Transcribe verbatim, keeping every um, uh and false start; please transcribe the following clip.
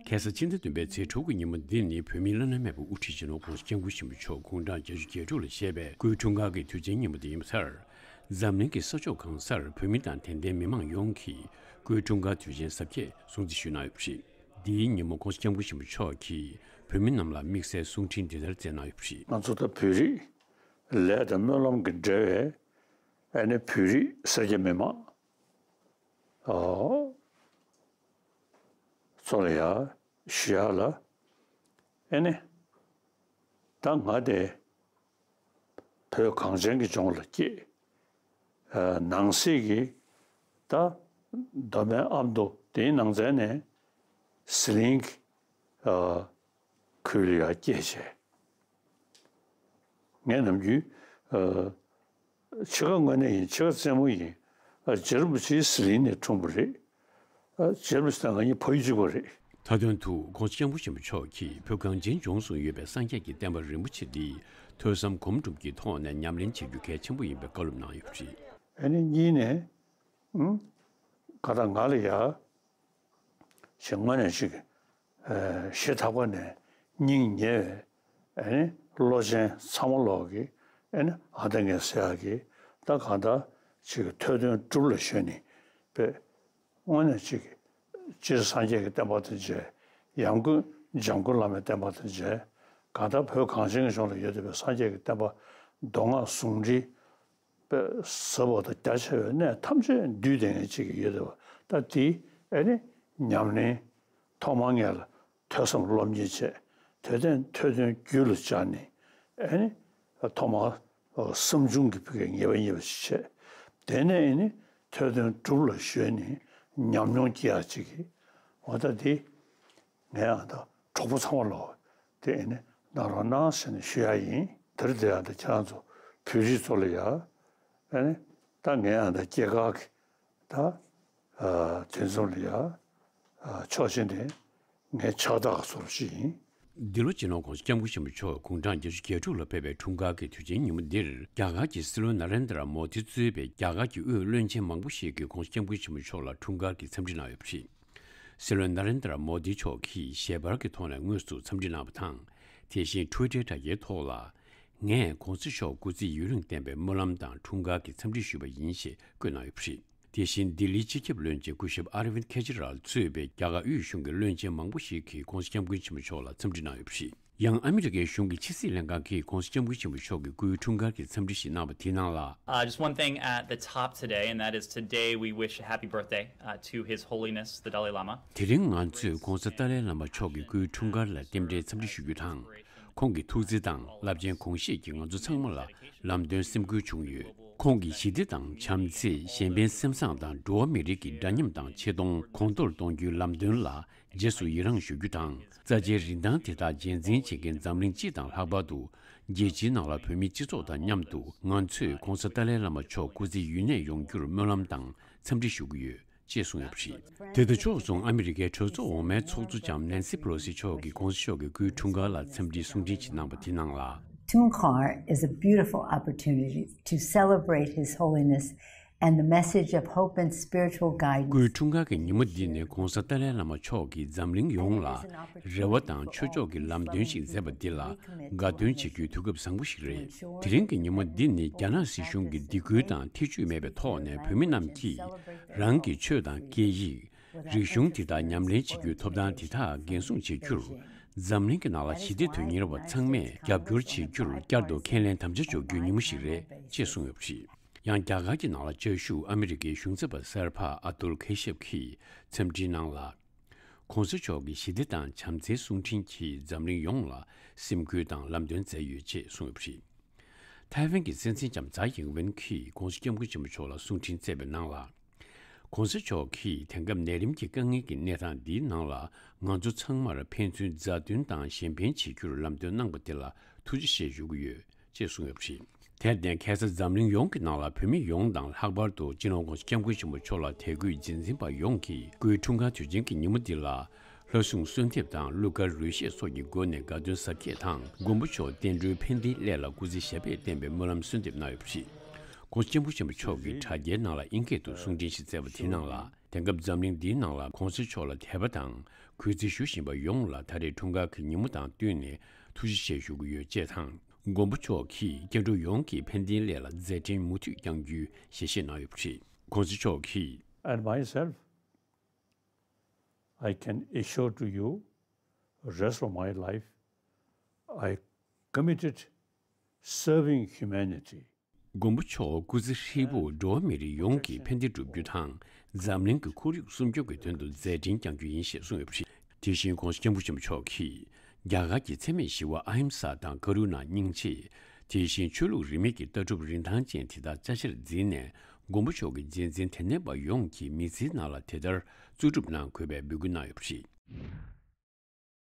ཁ་སང་ཕྱི་ཟླ་བདུན་པའི་ཚེས་དྲུག་གི་ཉིན་མོ་འདི་ནི་བོད་མིའི་བླ་ན་མེད་པའི་དབུ་ཁྲིད་སྤྱི་ནོར་༧གོང་ས་༧སྐྱབས་མགོན་ཆེན་པོ་མཆོག་དགུང་གྲངས་བརྒྱད་ཅུ་གྱ་དྲུག་ལ་བཞེས་པའི་སྐུའི་འཁྲུངས་སྐར་གྱི་དུས་ཆེན་ཉིན་མོ་དེ་ཡིན་པ་མཚར། འཛམ་གླིང་གི་ས་ཕྱོགས་གང་སར་བོད་མི་དང་དད་ལྡན་མི་མང་ཡོངས་ཀྱིས་སྐུའི་འཁྲུངས་སྐར་དུས་ཆེན་གཟབ་རྒྱས་སྲུང་བརྩི་ཞུས་གནང་ཡོད་པ་རེད། འདིའི་ཉིན་མོ་༧གོང་ས་༧སྐྱབས་མགོན་ཆེན་པོ་མཆོག་གིས་བོད་མི་རྣམས་ལ་དམིགས་བསལ་གསུང་འཕྲིན་འདི་ལྟར་སྩལ་གནང་ཡོད་པ་རེད། ང་ཚོ་ད་བོད་རིགས་ལས་དང་སྨོན་ལམ་གྱི་འབྲེལ་བའི་ཨ་ནི་བོད་རིགས་སེར་སྐྱ་མི་མང་ཨོ་ཚོ་ལ་ཡ་ཞུ་ཡ་ལ་ཨ་ནི་ད་ང་དེ་བོད་གངས་ཅན་གྱི་ལྗོངས་ལ་སྐྱེས། ཨ་ནང་གསེས་ཀྱི་ད་མདོ་སྨད་ཨ་མདོ་དེའི་ནང་ཚན་ནས་ཟི་ལིང་གི་ཨ་ཁུལ་ལ་ཡ་སྐྱེས་བྱས། ངས་ནམ་རྒྱུན་ཨ་ཕྱེད་ཀ་དངོས་གནས་ཡིན། ཕྱེད་ཀ་རྩེད་མོ་ཡིན། ཨ་རྗེ་རིན་པོ་ཆེའི་ཟི་ལིང་ནས་འཁྲུངས་པ་རེད། ཨ་རྗེ་རིན་པོ་ཆེ་དང་ང་གཉིས་ཕ་ཡུལ་གཅིག་པ་རེད། མཐའ་དོན་དུ་༧གོང་ས་༧སྐྱབས་མགོན་ཆེན་པོ་མཆོག་གིས་བོད་གངས་ཅན་ལྗོངས་སུ་ཡོད་པའི་སངས་རྒྱས་ཀྱི་བསྟན་པ་རིན་པོ་ཆེ་འདི་ཐོས་བསམ་སྒོམ་སྒྲུབ་ཀྱི་ཐོག་ནས་ཉམས་ལེན་བྱེད་རྒྱུ་གལ་ཆེན་པོ་ཡིན་པའི་བཀའ་སློབ་གནང་ཡོད་པ་རེད། ཨ་ནི་གཉིས་ནས་ཨུམ་ག་ད་ང་ལ་ཡ་ཞེ་དངོས་གནས་ཅིག་ཨ་ཞེ་ཐག་པ་ནས་སྙིང་ཉེ་བའི་ཨ་ནི་བློ་ཅན་ཚང་མ་ལོག་གི་ཨ་ནི་ཨ་ད་ངས་ཟེར་ཡག་གི་ད་གང་ལྟར་ཅིག་ཐོས་དོན་སྒྲུབ་ལ་གཞོལ་ནས་བོད་དངོས་གནས་ཅིག་སྤྱིར་སངས་རྒྱས་ཀྱི་བསྟན་པ་དང་མཇལ། ཡང་སྒོས་འཇམ་མགོན་བླ་མའི་བསྟན་པ་དང་མཇལ། གང་ལྟར་བོད་གངས་ཅན་གྱི་ལྗོངས་ལ་ཡོད་བསྡད་པའི་སངས་རྒྱས་ཀྱི་བསྟན་པ་མདོ་སྔགས་ཟུང་འབྲེལ་པའི་ཟབ་པ་དང་རྒྱ་ཆེ་བའི་གནས་ཐམས་ཅད་འདུས་བསྡད་མཁན་ཅིག་ཡོད་བསྡད་པ། ད་དེ་ཨ་ནི་ཉམས་ལེན་ཐོག་མར་ངས་ལ་ཐོས་བསམ་སློབ་གཉེར་བྱས། དེ་ཐོས་དོན་རྒྱུད་ལ་སྦྱར་ནས་ཨ་ནི་ཐོག་མར་བསམ་བྱུང་གི་ཕ་གིའི་ངེས་པ་རྙེད་པ་ཞིག་བྱས། དེ་ནས་ཨ་ནི་ཐོས་དོན་སྒྲུབ་ལ་གཞོལ་ནས་ཉམས་མྱོང་སྐྱེ་ཡག་ཅིག་གི་འོ་ད་དེ་ངས་ཨ་ད་གྲོགས་པོ་ཚང་མ་ལོག་དེ་ཨ་ནི་གནང་རོགས་གནང་ཟེར་ནས་ཞུ་ཡག་ཡིན། དེར་དེ་ཨ་ད་ཁྱེད་རང་ཚོ་བོད་རིགས་ཚོ་ལ་ཡ་ཨ་ནི་ད་ངས་ཨ་ད་སྐྱེས་སྐར་གྱི་ད་ཨ་དུས་མཚམས་ལ་ཡ་ཨ་ཆོག་མཆན་དེ་ངའི་ཕྱག་རྟགས་སོར་བཞི་ཡིན། འདི་ལོ་སྤྱི་ནོར་༧གོང་ས་༧སྐྱབས་མགོན་ཆེན་པོ་མཆོག་དགུང་གྲངས་བརྒྱད་ཅུ་གྱ་དྲུག་ལ་ཕེབས་པའི་འཁྲུངས་སྐར་གྱི་དུས་ཆེན་ཉིན་མོ་འདིར་རྒྱ་གར་གྱི་སྲིད་བློན་ན་རེན་དྲ་མོ་དི་གཙོས་པའི་རྒྱ་གར་གྱི་དབུས་བློན་ཆེན་མང་པོ་ཞིག་གིས་༧གོང་ས་༧སྐྱབས་མགོན་ཆེན་པོ་མཆོག་ལ་འཁྲུངས་སྐར་གྱི་འཚམས་འདྲི་གནང་ཡོད་པ་རེད། སྲིད་བློན་ན་རེན་དྲ་མོ་དི་མཆོག་གིས་ཞལ་པར་གྱི་ཐོག་ནས་དངོས་སུ་འཚམས་འདྲི་གནང་བ་དང་། དེ་བཞིན་ཊུ་ཝི་ཊར་དྲ་རྒྱའི་ཐོག་ལ། ངས་༧གོང་ས་མཆོག་སྐུ་ཚེ་ཡུན་རིང་བརྟན་པའི་སྨོན་ལམ་དང་འཁྲུངས་སྐར་གྱི་འཚམས་འདྲི་ཞུས་པ་ཡིན་ཞེས་བཀོད་གནང་ཡོད་པ་རེད། དེ་བཞིན་ལྡི་ལིའི་སྤྱི་ཁྱབ་བློན་ཆེན་སྐུ་ཞབས་ཨ་ར་ཝིན་ཁེ་ཇི་རལ་གཙོས་པའི་རྒྱ་གར་དབུས་གཞུང་གི་བློན་ཆེན་མང་པོ་ཞིག་གིས་༧གོང་ས་༧སྐྱབས་མགོན་ཆེན་པོ་མཆོག་ལ་འཚམས་འདྲི་གནང་ཡོད་པ་རེད། ཡང་ཨ་མི་རི་ཀའི་གཞུང་གི་ཕྱི་སྲིད་ལྷན་ཁང་གིས་༧གོང་ས་༧སྐྱབས་མགོན་ཆེན་པོ་མཆོག་གི་སྐུའི་འཁྲུངས་སྐར་གྱི་འཚམས་འདྲི་ཞིག་གནང་བ་དེའི་ནང་ལ། Uh, just one thing at the top today, and that is today we wish a happy birthday uh, to His Holiness the Dalai Lama. དེ་རིང་ང་ཚོས་༧གོང་ས་ཏཱ་ལའི་བླ་མ་མཆོག་གི་སྐུའི་འཁྲུངས་སྐར་ལ་རྟེན་འབྲེལ་འཚམས་འདྲི་ཞུ་རྒྱུ་དང་། ཁོང་གི་ཐུགས་བརྩེ་དང་རླབས་ཆེན་དགོངས་བཞེད་ཀྱིས་ང་ཚོ་ཚང་མ་ལ་ལམ་སྟོན་སེམས་འགུལ་བྱུང་ཡོད། ཁོང་གི་ཞི་བདེ་དང་བྱམས་བརྩེ། གཞན་ཕན་སེམས་བཟང་དང་འགྲོ་བ་མི་རིགས་ཀྱི་འདྲ་མཉམ་དང་ཆེ་མཐོང་གོང་མཐོར་གཏོང་རྒྱུའི་ལམ་སྟོན་ལ་རྗེས་སུ་ཡི་རངས་ཞུ་རྒྱུ་དང་། རྩ་ཆེའི་རིན་ཐང་དེ་དག་རྗེས་འཛིན་བྱེད་མཁན་འཛམ་གླིང་སྤྱི་དང་ལྷག་པར་དུ་རྒྱལ་སྤྱིའི་ནང་ལ་བོད་མིའི་སྤྱི་ཚོགས་དང་མཉམ་དུ་ང་ཚོས་༧གོང་ས་ཏཱ་ལའི་བླ་མ་མཆོག་སྐུ་ཚེ་ཡུན་གནས་ཡོང་རྒྱུར་སྨོན་ལམ་དང་འཚམས་འདྲི་ཞུ་གི་ཡོད། ཅེས་གསུངས་ཡོད་པ་རེད། དེ་དང་ཕྱོགས་མཚུངས་ཨ་མི་རི་ཀའི་གྲོས་ཚོགས་འོག་མའི་ཚོགས་གཙོ་ལྕམ་ནན་སི་པེ་ལོ་སི་མཆོག་གིས་༧གོང་ས་མཆོག་གི་སྐུའི་འཁྲུངས་སྐར་ལ་འཚམས་འདྲིའི་གསུང་འཕྲིན་ཞིག་གནང་པ་དེའི་ནང་ལ། Tunkhar is a beautiful opportunity to celebrate His Holiness and the message of hope and spiritual སྐུའི་guidance. འཁྲུངས་སྐར་གྱི་ཉིན་མོ་འདི་ནི་༧གོང་ས་ཏཱ་ལའི་བླ་མ་མཆོག་གིས་འཛམ་གླིང་ཡོངས་ལ་རེ་བ་དང་ཆོས་ཕྱོགས་ཀྱི་ལམ་སྟོན་ཞིག་མཛད་པ་འདི་ལ་དགའ་སྟོན་བྱེད་རྒྱུའི་དུས་སྐབས་བཟང་པོ་ཞིག་རེད། དེ་རིང་གི་ཉིན་མོ་འདི་ནི་རྒྱ་ནག་སྲིད་གཞུང་གི་སྡིགས་སྐུལ་དང་ཐེ་ཇུས་མེད་པའི་ཐོག་ནས་བོད་མི་རྣམས་ཀྱིས་རང་གི་ཆོས་དང་སྐད་ཡིག་རིག་གཞུང་དེ་དག་ཉམས་ལེན་བྱེད་རྒྱུའི་ཐོབ་ཐང་དེ་དག་འགན་སྲུང་བྱེད་རྒྱུར། འཛམ་གླིང་གི་ནང་ལ་ཞི་བདེ་དོན་གཉེར་བ་ཚང་མས་རྒྱབ་སྐྱོར་བྱེད་རྒྱུར་བསྐྱར་དུ་ཁས་ལེན་དམ་བཅའ་འཇོག་རྒྱུའི་ཉིན་མོ་ཞིག་རེད་ཅེས་གསུངས་ཡོད་པ་རེད། ཡང་རྒྱ་གར་གྱི་ནང་ལ་བཅའ་བཞུགས་ཨ་མི་རི་ཀའི་གཞུང་ཚབ་པ་གསར་པ་ཨ་ཏུལ་ཁེ་ཤེབ་ཀྱིས་འཚམས་འདྲིའི་ནང་ལ། ༸གོང་ས་མཆོག་གི་ཞི་བདེ་དང་བྱམས་བརྩེའི་གསུང་འཕྲིན་གྱིས་འཛམ་གླིང་ཡོངས་ལ་སེམས་འགུལ་དང་ལམ་སྟོན་མཛད་ཡོད་ཅེས་གསུངས་ཡོད་པ་རེད། ཐའེ་ཝན་གྱི་སྲིད་འཛིན་ལྕམ་ཛའི་ཡིང་ཝེན་གྱིས་༸གོང་ས་༸སྐྱབས་མགོན་ཆེན་པོ་མཆོག་ལ་གསུང་འཕྲིན་བསྩལ་བའི་ནང་ལ། ༸གོང་ས་མཆོག་གིས་དེང་སྐབས་ནད་རིམས་ཀྱི་དཀའ་ངལ་གྱི་གནས་སྟངས་འདིའི་ནང་ལ་ང་ཚོ་ཚང་མར་ཕན་ཚུན་མཛའ་མཐུན་དང་གཞན་ཕན་བྱེད་རྒྱུར་ལམ་སྟོན་གནང་པ་དེ་ལ་ཐུགས་རྗེ་ཆེ་ཞུ་གི་ཡོད་ཅེས་གསུངས་ཡོད་པ་རེད། དེར་བརྟེན་ཁ་སང་འཛམ་གླིང་ཡོངས་ཀྱི་ནང་ལ་བོད་མི་ཡོངས་དང་ལྷག་པར་དུ་སྤྱི་ནོར་༸གོང་ས་༸སྐྱབས་མགོན་ཆེན་པོ་མཆོག་ལ་དད་གུས་རྗེས་འཛིན་པ་ཡོངས་ཀྱིས་སྐུའི་འཁྲུངས་སྐར་དུས་ཆེན་གྱི་ཉིན་མོ་འདི་ལ། ལྷ་སྲུང་གསོལ་འདེབས་དང་གླུ་གར་རོལ་གཞས་སོགས་ཀྱི་སྒོ་ནས་དགའ་སྟོན་གཟབ་རྒྱས་དང་མགོན་པོ་མཆོག་བསྟན་འགྲོའི་ཕན་བདེའི་སླད་ལ་སྐུ་ཚེ་ཞབས་པད་བརྟན་པའི་སྨོན་ལམ་གསོལ་འདེབས་གནང་ཡོད་པ་རེད། ༸གོང་ས་༸སྐྱབས་མགོན་ཆེན་པོ་མཆོག་གིས་དྲ་རྒྱའི་ནང་ལ་ཨིན་སྐད་དུ་གསུང་འཕྲིན་ཞིག་བསྩལ་བ་དེའི་ནང་ལ། དེང་སྐབས་འཛམ་གླིང་འདིའི་ནང་ལ་༸གོང་ས་མཆོག་ལ་དད་པ་དང་ གུས་བརྩི་ཞུ་བཞིན་པ་ཡོངས་ལ་ད་རེས་འཁྲུངས་སྐར་གྱི་ཉིན་མོ་དང་བསྟུན་ནས་ཐུགས་རྗེ་ཆེ་ཞུ་གི་ཡོད་ཅེས་དང་། མགོན་པོ་མཆོག་གིས་སྐྱེ་འགྲོ་ཡོངས་ཀྱི་ཕན་བདེའི་སླད་ལ་མཛད་འཕྲིན་མུ་མཐུད་བསྐྱང་རྒྱུའི་ཞལ་བཞེས་གནང་ཡོད་པ་རེད། ༸གོང་ས་མཆོག་གིས། And myself, I can assure to you, rest of my life, I committed serving humanity. མགོན་པོ་མཆོག་སྐུ་ཚེ་ཧྲིལ་པོར་འགྲོ་བ་མི་རིགས་ཡོངས་ཀྱི་ཕན་བདེ་བསྒྲུབ་རྒྱུ་དང་། འཛམ་གླིང་གི་ཁོར་ཡུག་སྲུང་སྐྱོབ་ཀྱི་དོན་དུ་མཛད་འཕྲིན་བསྐྱང་རྒྱུ་ཡིན་ཞེས་གསུངས་ཡོད་པ་རེད། དེ་བཞིན་༸གོང་ས་༸སྐྱབས་མགོན་ཆེན་པོ་མཆོག་གིས། རྒྱ་གར་གྱི་འཚེ་མེད་ཞི་བ་ཨ་ཧིམ་ས་དང་ཀ་རུ་ཎ་སྙིང་རྗེ། དེ་བཞིན་ཆོས་ལུགས་རིས་མེད་ཀྱི་ལྟ་གྲུབ་རིན་ཐང་ཅན་དེ་དག་ཅ་ཆེར་འཛིན་ནས། མགོན་པོ་མཆོག་གི་རྗེས་འཛིན་དད་ལྡན་པ་ཡོངས་ཀྱིས་མི་ཚེའི་ནང་ལ་དེ་ལྟར་བརྩོན་འགྲུས་གནང་དགོས་པའི་འབོད་སྐུལ་གནང་ཡོད་པ་རེད།